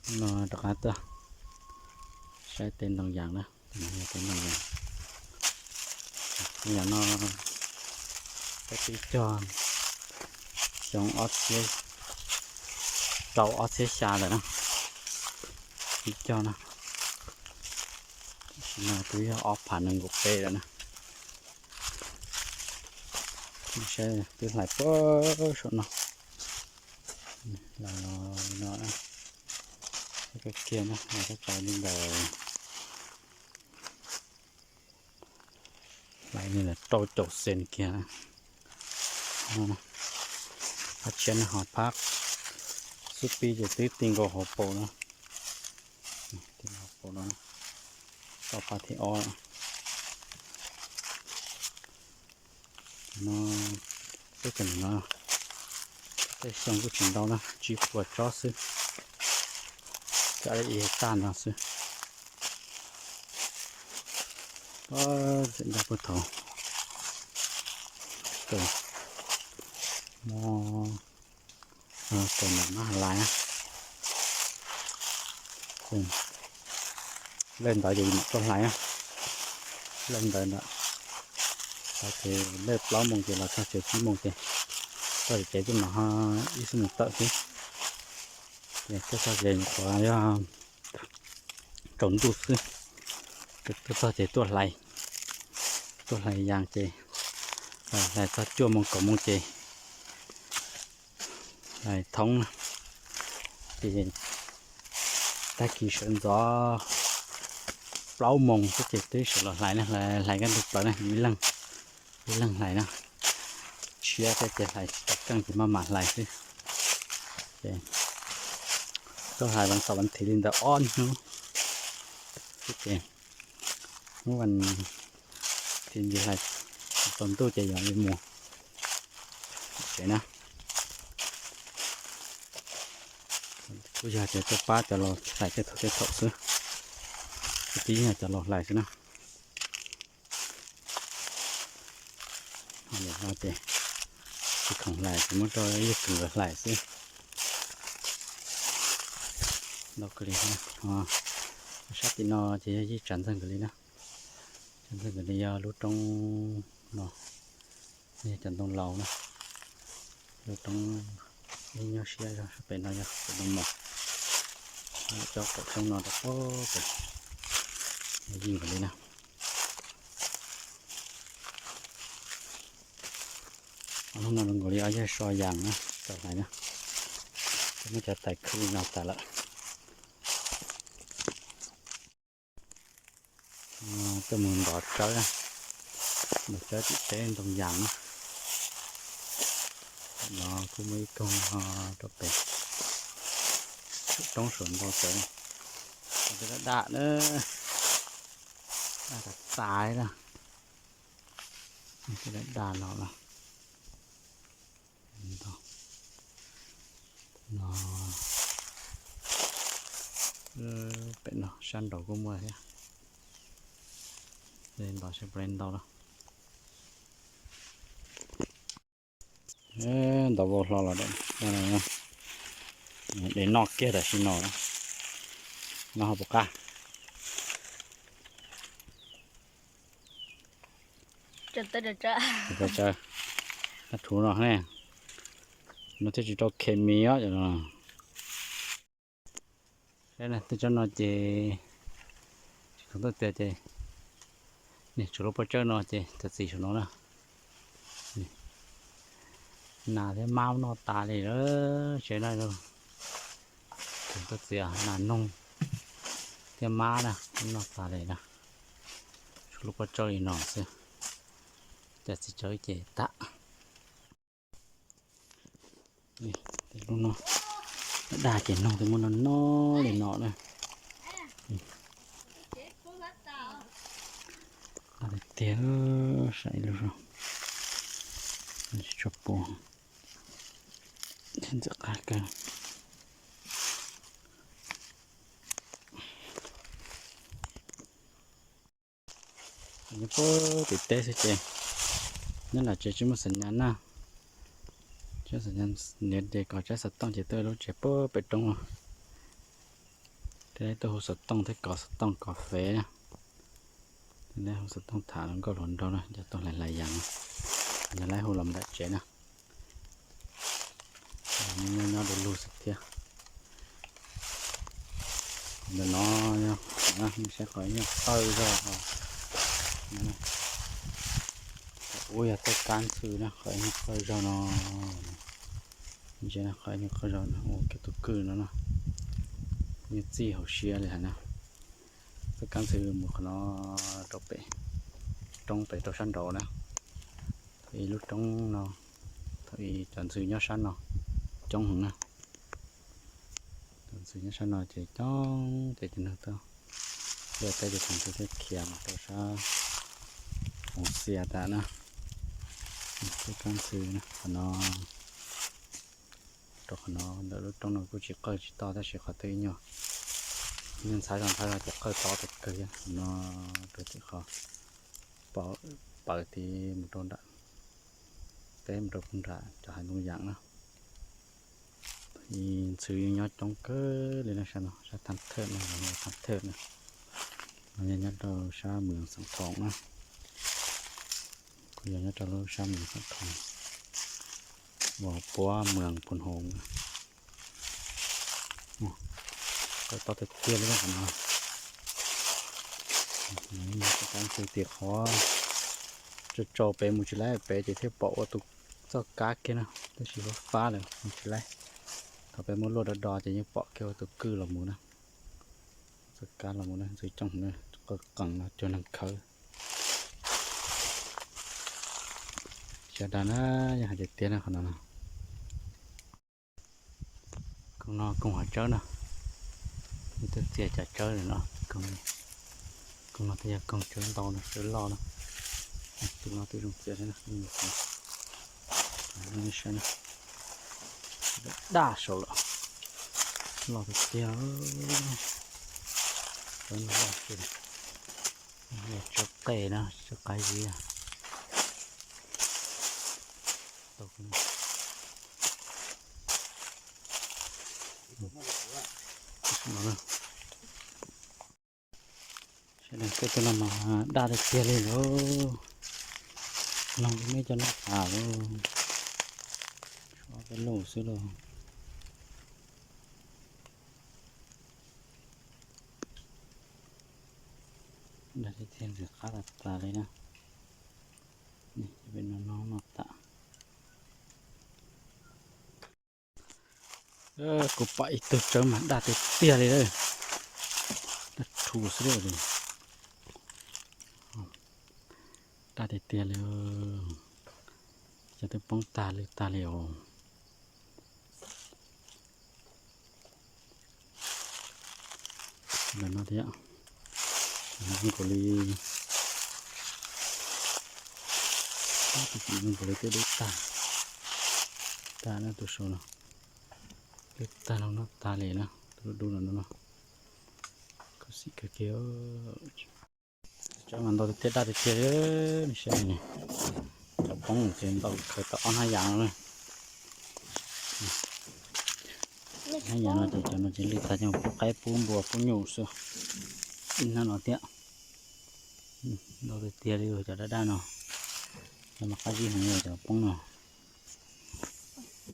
No rov qab tuaj saib tej ntoo yas na, tej ntoo yas. Ntoo yas no peb twb cog xyoo ob txhiab rau ob txhiab xya lawm na, twb cog na. Tam sim no twb yog ob phav nees nkaum peb lawm na. Saib twb hlais puag saum no, los no, koj kiag na, koj tso li ntawm, hlais li ntawm rau caum xees kiag. Phab tshiab no ho phab xub pib ces twb ti nkaus hauv paus no, ti nkaus hauv paus no, tau phab thib ob. No, peb cov no, tej xyoo kuj tsis ntau na, tsib puas tsob xwb, tsam li ib hecta no xwb. Txawm ntau puag thaum no, txawm mam mab hlais na. Lej ntawd ces mam tuaj hlais na, lej ntawd ntawd. Ces lej plaub moos ces los txog tsev tsib moos ces txog tsev twb mam ho ib xuab moos tawm xwb. Ces tuaj txog tsev nyuam qhuav yog tsaus ntuj xwb, tuaj txog ces tuaj hlais, tuaj hlais yas ces hlais txog cuaj moos kaum moos ces hlais thoob na. Ces tag kis sawv ntxov plaub moos xwb ces twb sawv los hlais na, hlais kaj ntug plaws na, ib leeg, ib leeg hlais na. Tshiab tej ces hlais tsis tau keej ces maj mam hlais xwb. Ces tuaj hlais vas xaum vas thiv li ntawm ob hnub xwb ces hnub vas thiv ntsis hlais tsaus ntuj ces yog li mus tsev na. Kuj yog tias tuaj pab cov laus hlais tej thaum tej thaum xwb, kuv twb yog cov laus hlais xwb na. Ho lawm no ces tsis khoom hlais ces muab rau yawg Kws nkawd hlais xwb. Ntau kawg li. Sab tim no ces yog yij Tsav Ntxawg nkawd li na. Tsav Ntxawg nkawd li yog lub roob no, yog cov ntoo laus na. Lub roob ib nyuag siab zog sab pem no yog pem ntoo maum. Cov qaum roob no rau pem yog yij nkawd li na. Hnub no zoo nkaus li ob yawg so yas na, tau hlais na. Muab cov tais khwb li no tas lawm. Tuaj mus ntov tsawb, ntov tsawb tim teb ntoo yas na. No kuj muaj ib koog rau pem, roob suav ntau tsawv. Tej daj daj na, daj tas tas li na. Tej daj daj los lawm. No, pem no sab nraud kuj muaj thiab. Ntov seb puas ntau lawm. Ntov vau hlo los, de noj kiag tam sim no, noj ho puas qab. Tsa, tsa, tsa no ne, no thiaj tsis rau khes mis os. Saib tej tsob no ces tsis khoom tuaj txiav ces, tshuav lub pob tsawb no ces txiav txim saum no na. Nas thiab mab noj tas li lawm, tsev no tsis khoom tuaj txiav, nas noog thiab mab na noj tas li na. Tshuav lub pob tsawb li no xwb, txiav txim tsawv ces tag. Lub no daj ces noog twb muab no no li no na. Tiag, saib ib lub, tsis tshua pom, ntxim qab kawg. Nyob puag tim teb xwb ces nyob nram tsev tsis muaj xam nyas na. Tsis muaj xam nyas niam ces kom tsaib xov tooj ces tuaj lub tsev puag pem roob no. Tej laib tuaj hu xov tooj thiab kov xov tooj kov fev na. Tej laib hu xov tooj tham hluas nkauj hluas nraug na, cov tuaj hlais hlais yas na. Yog laib hu los mus nram tsev na. Nyob nyob du lug xwb thiab. Ntawm no, saib qhov nyuag qawj zog. Ub yog txoj kab ntxhw na, qhov nyuag qawj zog no. Ntsia qhov nyuag qawj zog no ua kiag tus kwj no na. Nyuag txij hauv siab li hais na. Txoj kab ntxhw mus qhov no rau pem, roob pem rau sab nraud na. Thaum ub lub roob no, thaum ub cov ntxhw nyob sab no coob heev na. Cov ntxhw nyob sab no ces coob ces cov neeg tuaj, tuaj teb ces cov ntxhw thiaj khiav mus rau sab Hauv Xias tas na. Txoj kab ntxhw qhov no, rau qhov no ntawm lub roob no kuj tsis qawj tsis toj tab sis qhov twg nyuag, nyuag ntxhab zog ntxhab zog ces qawj tob tas kawg thiab. Qhov no rau tim qhov pawv tid mus rau nram, teb mus rau puag nram cov hav ntoo yam na. Ntxhw yeej nyob coob kawg li na, sab no sab Thaj Thawj no, Thaj Thawj na, no yog nyob rau sab Mws Xeev Thoom na. Kuj yog nyob rau lub sab Mws Xeev Thoom uas puab Mws Phoos Hoos. Qawj tob tiag tiag li qhov no. Tab sis tim qhov tso tso pem mus tsis laib pem ces thiaj pom ua tus txoj kab kiag na, tab sis fab fab lawm mus tsis laib. Thaum peb muab luaj do do ces yeej pom kiag ua tus kwj los mus na. Txoj kab los mus na, ntxhw coob na, qawj qees no cuag neeg khawb. Sawv daws na, yeej hais tiag tiag na qhov no. Koog no koog hav tsawb na, ib tug txias cas tsawb no. Koog no twb yog koog tsawb ntau no, tsawb loj na. Tus no twb zoo txias thiab na, saib na, daj saud lawm, loj tiag tiag. Tsawb no loj tiag, tsawb qe na, tsawb qab zib. Sawv daws, tej no mas daj tiag tiag li lauj. Noog me cov noj tas lauj. Ob peb lub xwb lauj. Daj tiag tiag, ntxim qab tas tas li na. Peb no noj noj tas. Kuv pom ib tug tsawb mas daj tiag tiag li lawm. Daj rhuv xwb li. Daj tiag tiag li. Cov twb poob tag lwj tag li os. Ntawm no thiab, zoo nkaus li, zoo nkaus li twb dub tag, tag na tus saud no, dub tag no, noj tag li na, tus dub dub no no, khuv xim kawg kiag. Tsawb mas ntau tiag tiag, daj tiag tiag li, saib ne, cov poob ces ntau kawg tau ob hnab yas no na. Hnab yas no ces cov no ces lwj tag ces pub qaib pub npua pub nyuj xwb. Ib hnab no thiab, ntau tiag tiag li cov daj daj no, cov mas qab zib heev li cov poob no.